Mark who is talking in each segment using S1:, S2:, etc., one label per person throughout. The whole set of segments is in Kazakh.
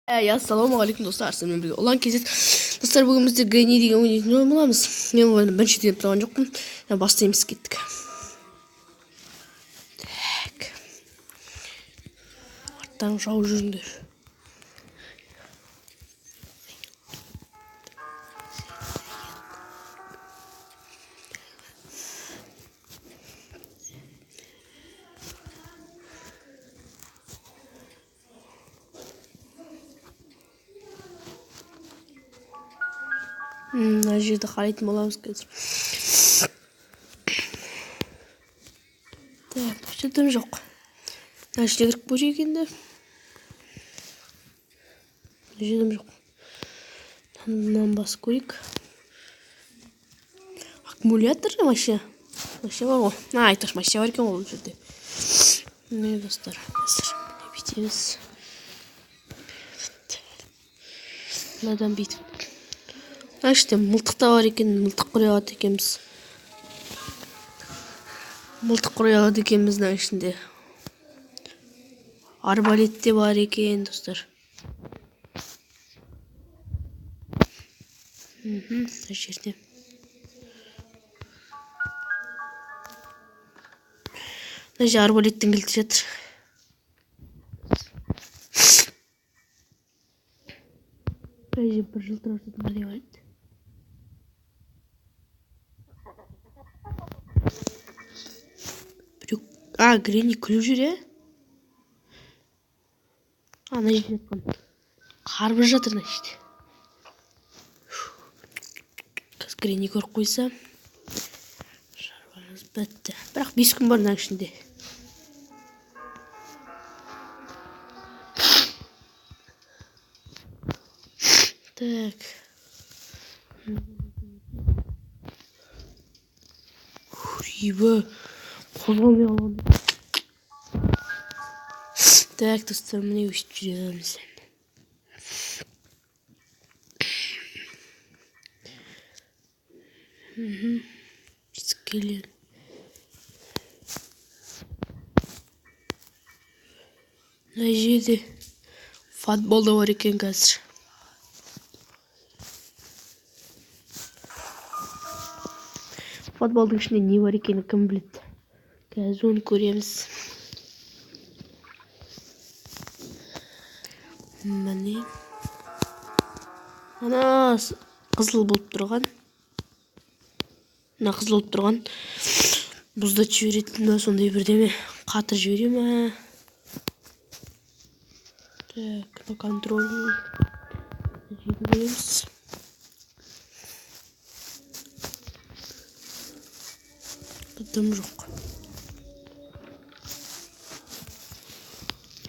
S1: Ассалаумағалейкум, достар, сіздермен бірге Ұлан KZ. Достар, бүгін бізде Гренни деген ойнайтын ойын боламыз. Мен ойынды бірінші рет тұрған жоқпын. Бастаймыз, кеттік. Так. Арттан жау жүріңдер. Мына жерді қарайтын боламыз қазір. Так, мына жерде дым жоқ. Мына жерге кіріп көрейік енді. Мына жерде дым жоқ. Мынаны басып көрейік. Аккумулятор вообще. Вообще бар ғой. А, айтпақшы, машина бар екен ғой бұл жерде. Міне, достар, қазір міне бүйтеміз. Мынадан бүйтіп. Мына іште мылтық та бар екен, мылтық құра алады екенбіз. Мылтық құра алады екенбіз мына ішінде. Арбалет те бар екен, достар. Мына жерде. Мына жерде арбалеттің кілті жатыр. Мына жерде бір жылтырап жататын бірдеңе бар еді. Біреу, а, Гренни күліп жүр, иә? Ана жерде жатқан. Қарбыз жатыр мына жерде. Қазір Гренни көріп қойса, шаруамыз бітті. Бірақ 5 күн бар мынаның ішінде. Так. Ебі, қозғалмай қалған. Так, достар, міне өйстіп жүреміз. Келеді. Мына жерде футбол да бар екен қазір. Футболдың ішінде не бар екенін кім біледі. Қазір оны көреміз. Міне. Ана қызыл болып тұрған. Мына қызыл болып тұрған. Бұздатып жіберетін бе, сондай бірдеме. Қатыр жібере ме? Так, на контроль. Жерді көреміз. Дым жоқ.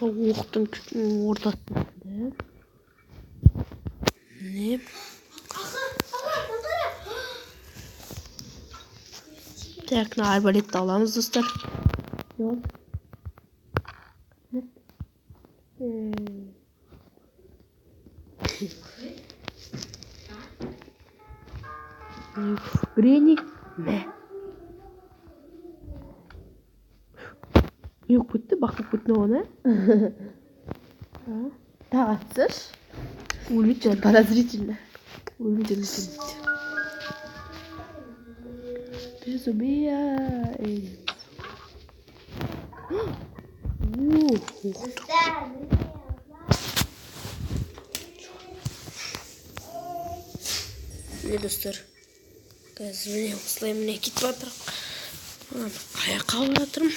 S1: Оқтың ортасында. Міне. Так, мына арбалетті аламыз, достар. Гренни. Мә. Не болып кетті? Бақ болып кетті оған, ә?
S2: Тағы атсайшы.
S1: Өлмейді жаңа.
S2: Подозрительно.
S1: Өлмейді, өлмейді. Без убияй. Ух, міне, достар. Қазір міне осылай міне кетіп жатырмын. Қаяққа алып жатырмын?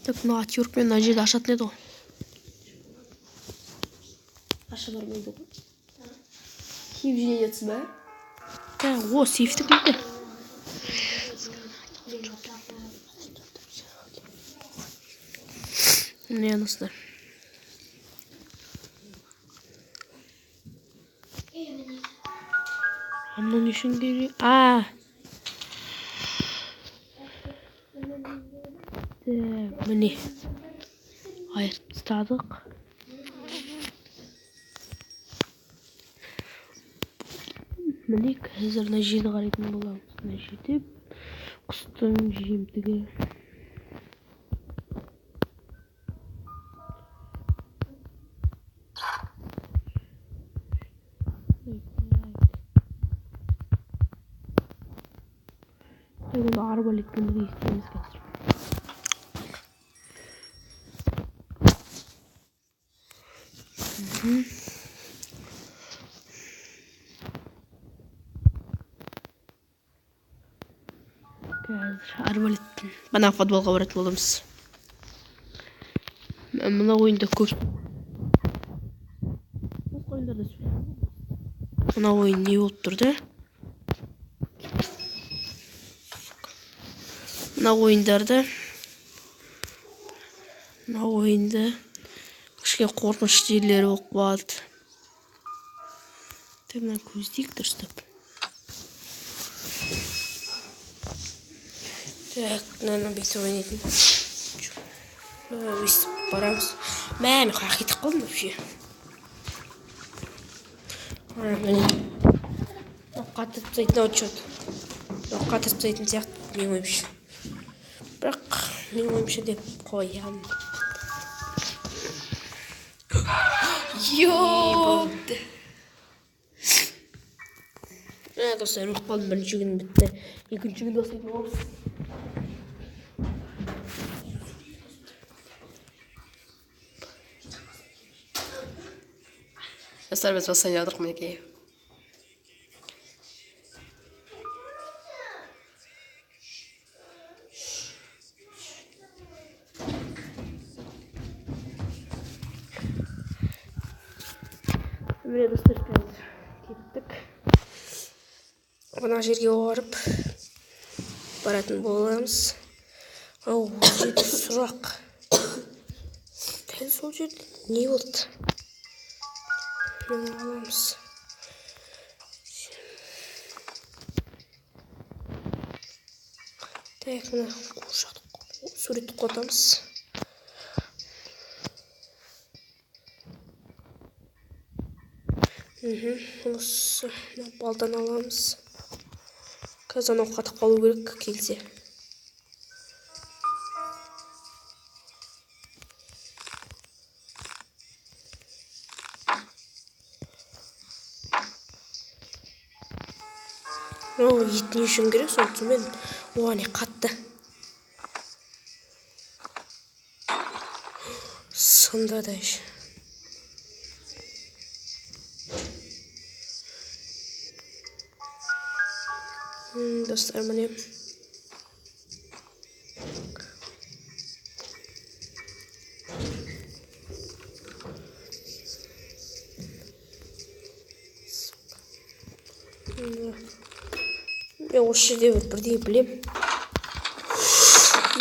S1: Так, мына отвёрткамен мына жерді ашатын еді ғой.
S2: Аша бармайды ғой. Киіп жүре жатсың ба?
S1: Так, о, сейфтің кілті. Міне, достар. А мынау не үшін керек? А! Так, міне. Айырып тастадық. Міне, қазір мына жерді қарайтын боламыз. Мына жерде құстың жемтігі. Онда арбалетпен бірге істейміз қазір. Қазір арбалетпен мына футболға баратын боламыз. Мына ойында көп басқа ойындарда мына ойын не болып тұр да? Мына ойындарда мына ойында кішкене қорқынышты жерлері болып қалады. Так, мына көздейік дұрыстап. Так, мынаны бүйтіп ойнайтын. Өйстіп барамыз. Мә, мен қаяққа кетіп қалдым вообще. Міне. Қатырып тастайтын ау чё-то. Қатырып тастайтын сияқты менің ойымша. Бірақ менің ойымша деп қоямын.
S2: Ёпты.
S1: Мә, достар, өліп қалдым. Бірінші күн бітті. Екінші күн бастайтын боламыз.
S2: Достар, біз бастайын жатырмық мінекей.
S1: Міне, достар, қазір кеттік. Мына жерге барып баратын боламыз. Ау, ол жерде сұрақ. Дәл сол жерде не болды? Міне аламыз. Так, мына қуыршақты суретті қотамыз. Осы мына балтаны аламыз. Қазір анау қатып қалу керек келсе. О, ет не үшін керек, соны түсінбедім. О, не қатты. Сынды да еще. Достар, міне. Мен осы жерде бірдеңе білем.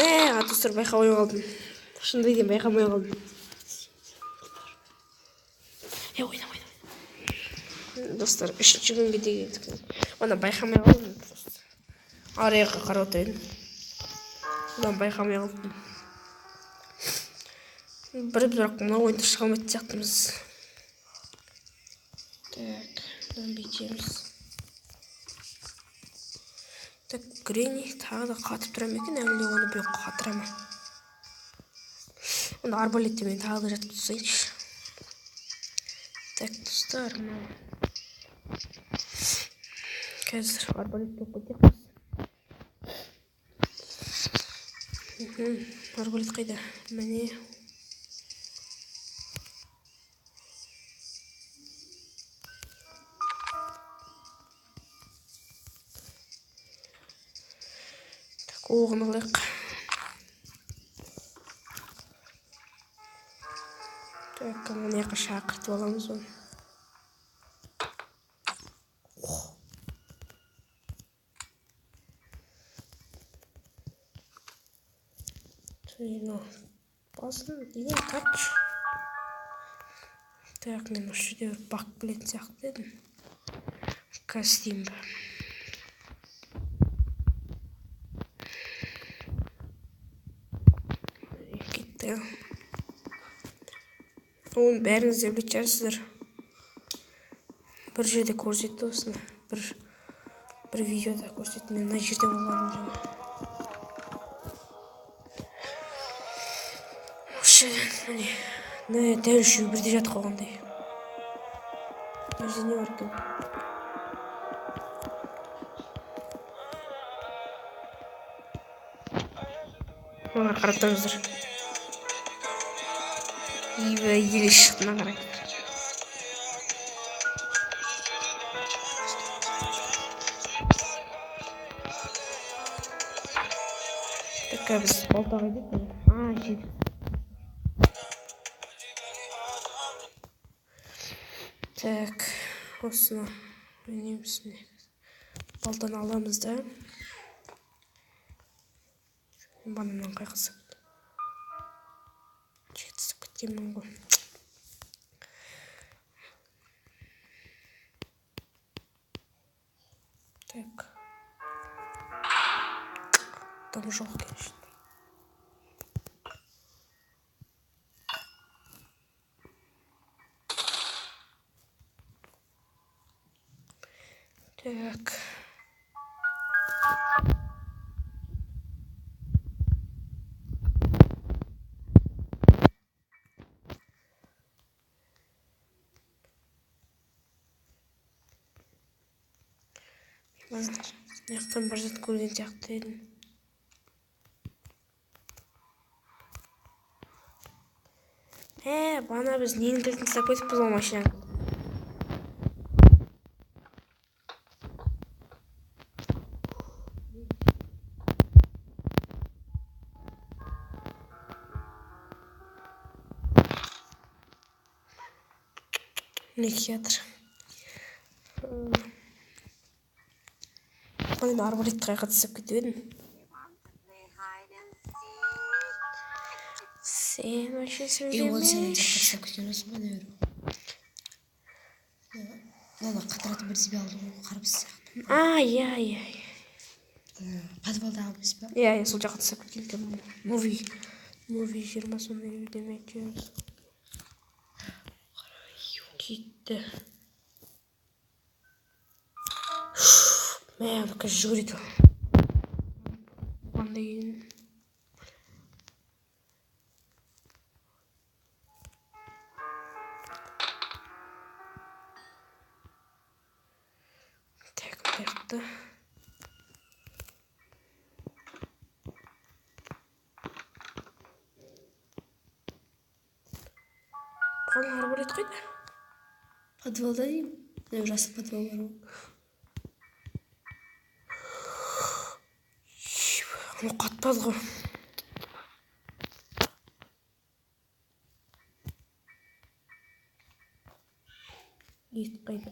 S1: Мә, достар, байқамай қалдым. Шынында екен, байқамай қалдым. Ойна, ойна. Достар, үшінші күнге деген. Ана байқамай қалдым. Ар жаққа қарап отырайын. Одан байқамай қалдым. Бір бірақ мына ойынды шыға алмайтын сияқтымыз. Так, мынаны бүйтеміз. Так, Гренни тағы да қатып тұра ма екен, әлде оны біреу қатыра ма? Онда арбалетте мен тағы да жатып тастайыншы. Так, достар, мынау. Қазір арбалет болып кетеміз. Арбалет қайда? Міне. Так, оғын алайық. Так, мына жаққа шақыртып аламыз оны. Басын деген тач. Так, мен осы жерде бір бак білетін сияқты едім. Қазір істеймін бе? Кетті. Оның бәріңіз де білетін шығарсыздар. Бір жерде көрсетті осыны. Бір видеода көрсетті. Мен мына жерде болғанмын жаңа. Осы жерден, міне. Міне, дәл үшеуі бірдей жатып қалғандай. Мына жерде не бар екен? Мына қарап тұрыңыздар. Еле шықты, мына қараңыздар. Так, біз балта қайда екен? А, жедік. Так, осыны ойнаймыз. Балтаны аламыз да. Бананнан қайғысы. Жетісіп кеткенмін ғой. Так. Там жоқ екен. Так. Мына жақтан бір зат көрген сияқты едім. Бана біз ненің кілтін тастап кетіппіз ғой машинаның. Не келатыр. Мен арбалетті қайқа тастап кетіп едім. Сен вообще
S3: Ол сен ана
S1: сөйлемеш.
S3: жаққа тастап кеткен жоқсың ба, наверное? Ана қатыратын бірдеме алдың ғой, қарбыз сияқты.
S1: А, иә, иә.
S3: Подвалда емес па?
S1: Иә, иә, сол жаққа тастап кеткен екенмін. Муви. Муви 20 сондай бірдеме әйтеуір. Кетті. Мә, қазір жүгіреді. Қандай кейін. Так, мына жақта. Бұған арбалет қайда?
S2: Подвалда деймін. Мынау жасыл подвал бар ғой.
S1: Анау қатпады ғой. Ет қайда?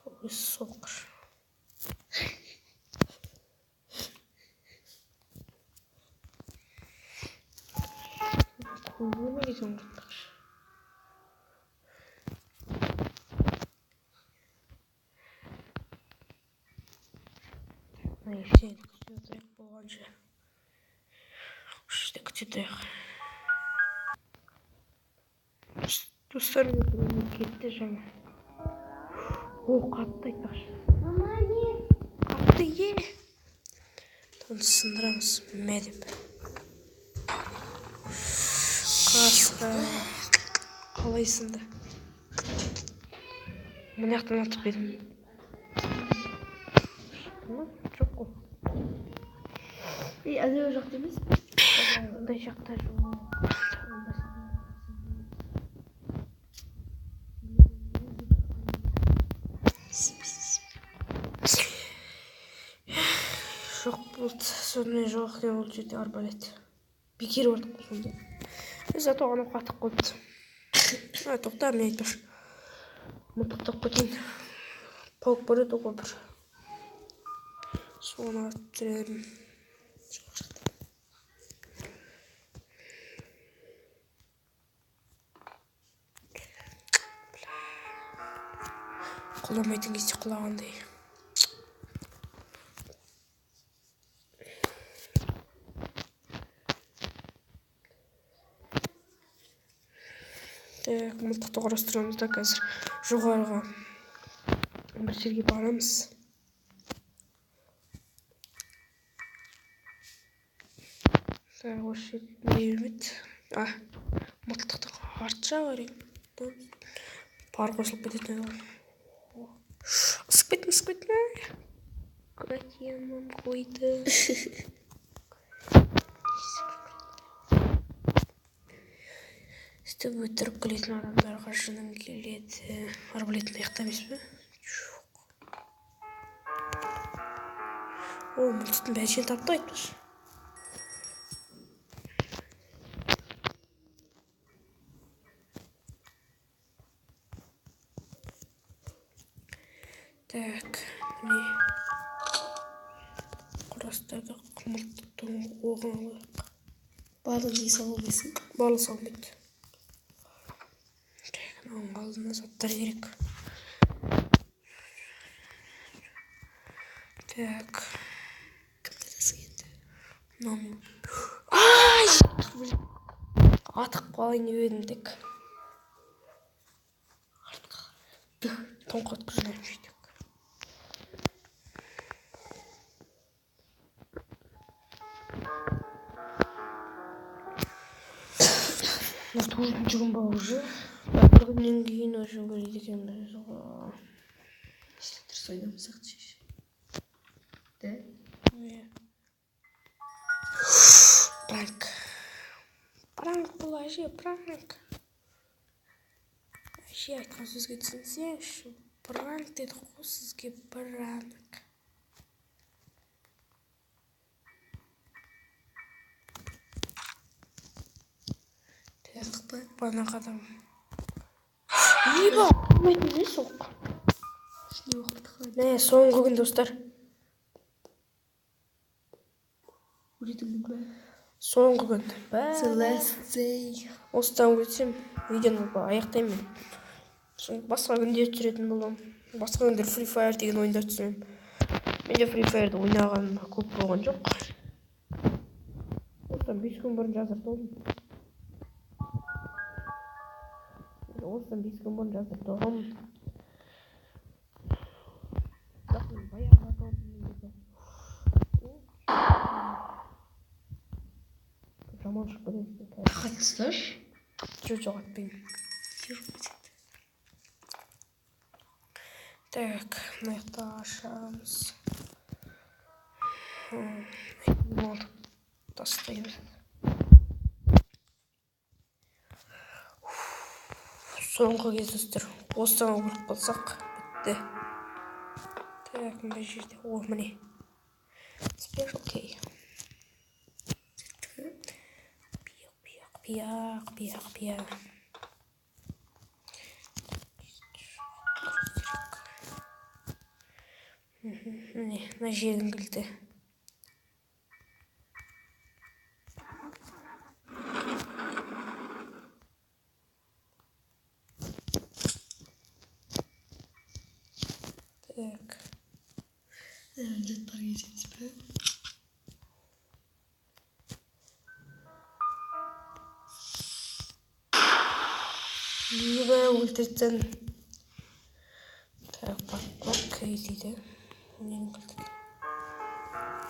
S1: Ой, соқыр. Көрмеген екен ғой. Мына ертең күте тұрайық болғанша. Осы жерде күте тұрайық. Достар, кетті жаңа. О, қатты айтпақшы. Қатты, е. Оны сындырамыз, мә деп. Қасқа. Қалай сынды? Мына жақтан атып едім. Жоқ қой.
S2: Ей, анау жақта емес пе?
S1: Ондай жақта жоқ. Жоқ болды. Сонымен жоқ екен ол жерде арбалет. Бекер бардық қой сонда. Зато анау қатып қойыпты. А, тоқта, мен айтпақшы. Мылтықтап кетейін. Паук бар еді ғой бір. Соны атып түсіремін. Құламайтын кезде құлағандай. Так, мылтықты құрастырамыз да қазір жоғарыға бір жерге барамыз. Так, осы жерде не бермейді. А, мылтықты арт жағы керек. Пар қосылып кететін еді ғой. Ысып кеттім, ысып кеттім. Кратьямам қойды. Сөйтіп өтірік күлетін адамдарға жыным келеді. Арбалетін аяқта емес пе? Жоқ. О, мылтықтың бәрін тапты айтпашы. Так, міне құрастырдық, мылтықтың оғын алайық.
S2: Барлығы неге салынбайсың?
S1: Барлығы салынбайды. Так, мынаның алдына заттар керек. Так.
S2: Кімді атасың енді?
S1: Мынау мен. Ай! Атып қалайын деп едім тек.
S2: Артқа.
S1: Тоңқатқызып жіберіп жейдік. Мына төртінші күн ба уже? Бір күннен кейін уже көреді екенбіз ғой.
S2: Дұрыс ойнамасақ шеш. Да?
S1: Иә. Пранк. Пранк бұл әже, пранк. Әже айтқан сөзге түсінсеңші. Пранк дедік қой сізге, пранк.
S2: Мылтық па?
S1: Бана қадам. Еба, қоймайтын не соқ?
S2: Не уақыт қалады?
S1: Мә, соңғы күн достар.
S2: Өлетін күн ба?
S1: Соңғы күн. Бә.
S2: The last day.
S1: Осыдан өтсем, видеоны аяқтаймын мен. Сосын басқа күндер түсіретін боламын. Басқа күндер Free Fire деген ойындар түсіремін. Менде Free Fire'ды ойнағаным көп болған жоқ. Осыдан 5 күн бұрын жаздырып алдым. Осыдан 5 күн бұрын жаздырып алғанмын. Бірақ мен баяғы аккаунтыммен жаздым. Жаман шығып кетеді екен қазір.
S2: Қатысты?
S1: Жоқ, жоқ, атпаймын. Так, мына жақта ашамыз. Болды. Тастаймыз. Соңғы кез достар. Осыдан өліп қалсақ, бітті. Так, мына жерде. О, міне. Special K. Пияқ, пияқ, пияқ, пияқ, пияқ. Міне, мына жердің кілті. Так.
S2: Зат бар кеземіз бе?
S1: Еба, өлтірдің. Так, окей дейді. Ненің кілті екен?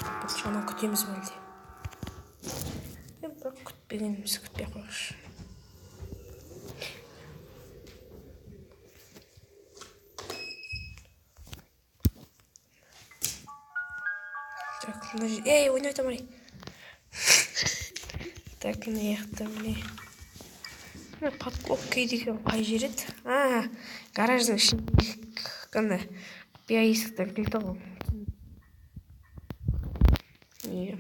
S1: Бір шама күтеміз бе әлде? Бірақ күтпегеніміз күтпей ақ қояйықшы. Так, мына жер... Ей, ойнай тамай. Так, мына жақта міне. Мына подкопка деген қай жер еді? А, гараждың ішінде қана құпия есіктің кілті ғой. Не.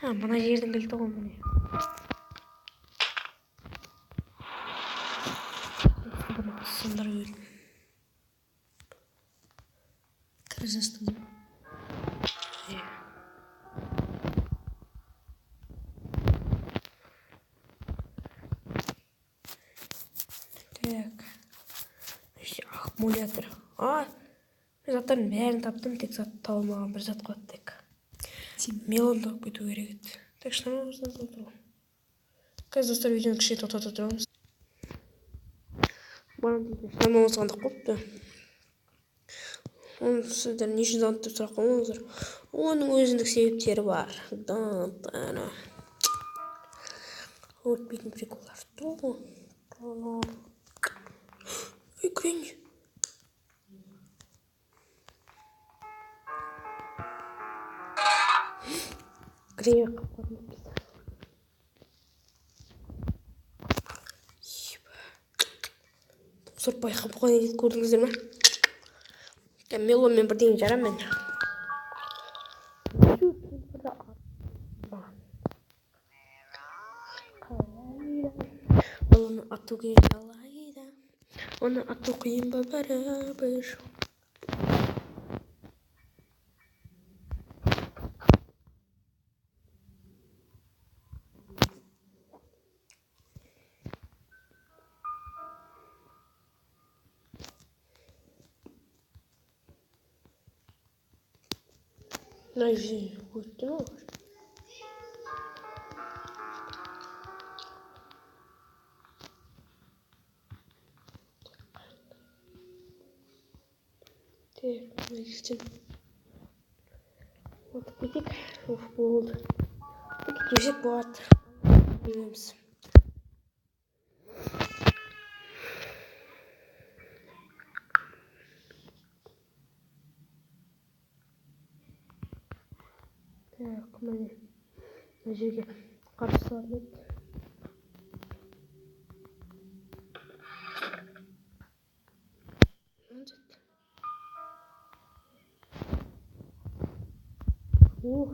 S1: А, мына жердің кілті ғой міне. Бұны сындырып едім.
S2: Гараж аштың ба?
S1: Иә. Так. Аккумулятор. А, мен заттардың бәрін таптым, тек зат таба алмаған бір зат қалды тек. Мелон тауып кету керек еді. Так, шынымен отыр ғой. Қазір достар видеоны кішкене тоқтата тұрамыз. Шынымен звондап қойыпты. Оны сіздер не үшін звондады деп сұрақ қоймаңыздар. Оның өзіндік себептері бар. Өтпейтін приколдар. Ей, Гренни. Гренни қалып қалдым бізді. Достар, байқап қойған еді, көрдіңіздер ме? Мелонмен бірдеңе жарам мен. Оны ату керек алайда. Оны ату қиын ба бәрібір. Мына жерге өтті ме олар? Так, мына жерден өтіп кетейік. Оф, болды. Кете болады. Білмейміз. Так, міне мына жерге қарсы салып еді. О!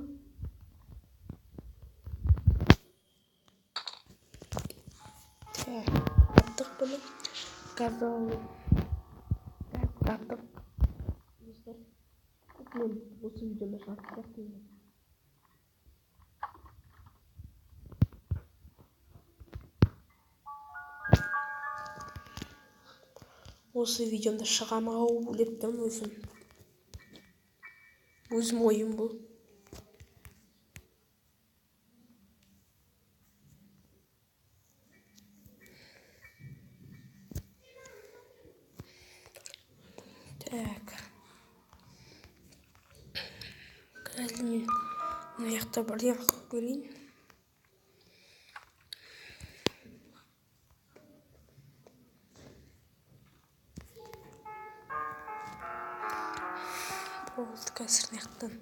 S1: Так, аттық бұны. Газал. Так, аттық. Достар, мен осы видеоны шығарып сияқтымын. Осы видеомда шығам ау деп тұрмын өзім. Өзім ойым бұл. Так. Қазір мен мына жақта бірдеңе қылып көрейін. Болды, қазір мына жақтан.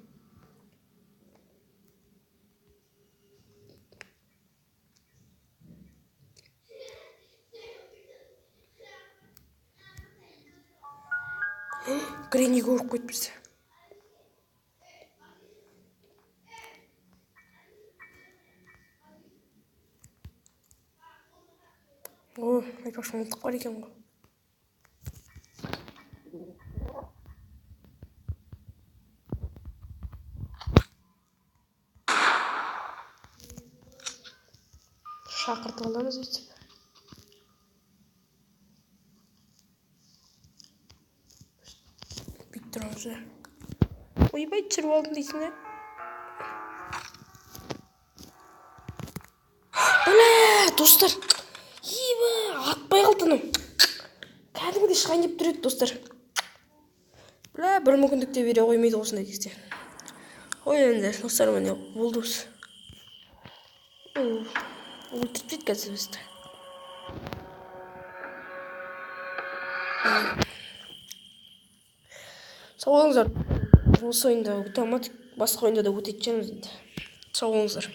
S1: Гренни көріп қойды бізді. О, айтпақшы, мылтық бар екен ғой. Шақыртып аламыз өйтіп. Бүйтіп тұрамыз. Ойбай, түсіріп алдым дейсің ә? Бля, достар. Ебі, атпай қалды анау. Кәдімгідей шығайын деп тұр еді, достар. Бля, бір мүмкіндік те бере қоймайды осындай кезде. Ой, енді, достар, міне болды осы. Өлтіріп тастайды қазір бізді. Сау болыңыздар. Осы ойында өте алмадық, басқа ойында да өтетін шығармыз енді. Сау болыңыздар.